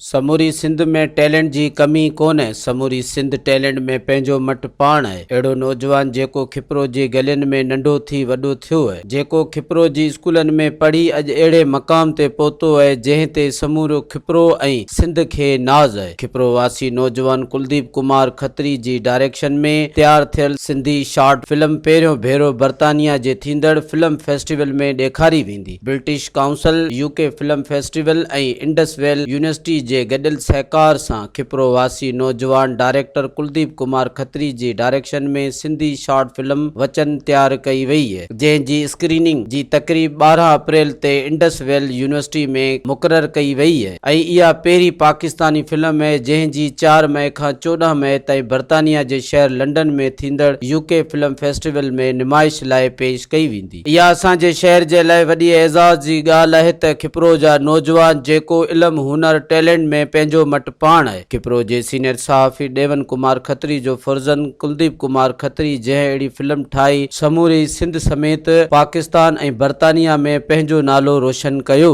سموري سنڌ ۾ ٽيلنٽ جي ڪمي ڪونهي، سموري سنڌ ٽيلنٽ ۾ پنهنجو مٽ پاڻ آهي. اهڙو نوجوان جيڪو کپرو جي گلين ۾ ننڍو ٿي وڏو ٿيو آهي، جيڪو کپرو جي اسڪولن ۾ پڙهي اڄ اهڙي مقام تي پهتو آهي جنهن تي سمورو کپرو ۽ سنڌ کي ناز آهي. کپرو واسي نوجوان ڪلديپ ڪمار کتري جي ڊائريڪشن ۾ تيار ٿيل سنڌي شارٽ فلم پهريون ڀيرو برطانيا جي ٿيندڙ فلم فيسٽيول ۾ ڏيکاري ويندي. British Council, U K film festival ۽ Indus Valley University جي گڏيل سهڪار سان کپرو واسي نوجوان ڊائريڪٽر ڪلديپ ڪمار کتري جي ڊائريڪشن ۾ سنڌي شارٽ فلم وچن تيار ڪئي وئي جنهن جي اسڪريننگ جي تقريب 12 اپريل تي انڊس ويل يونيورسٽي ۾ مقرر ڪئي وئي ۽ اها پهرين پاڪستاني فلم اهي جنهن جي چار مئي کان 14 مئي تائين برطانيا جي شهر لنڊن ۾ ٿيندڙ يو ڪي فلم فيسٽيول ۾ نمائش لاء پيش ڪئي ويندي. اها اسان جي شهر جي لاء وڏي اعزاز جي ڳالهه آهي ته کپرو جا نوجوان جيڪو علم هنر ٽيلنٽ ۾ پنهنجو مٽ پاڻ آهي. کپرو جي سينيئر صحافي ڏيون ڪمار کتري جو فرزند ڪلديپ ڪمار کتري جنهن اهڙي فلم ٺاهي سموري سنڌ سميت پاڪستان ۽ برطانيا ۾ پنهنجو نالو روشن ڪيو.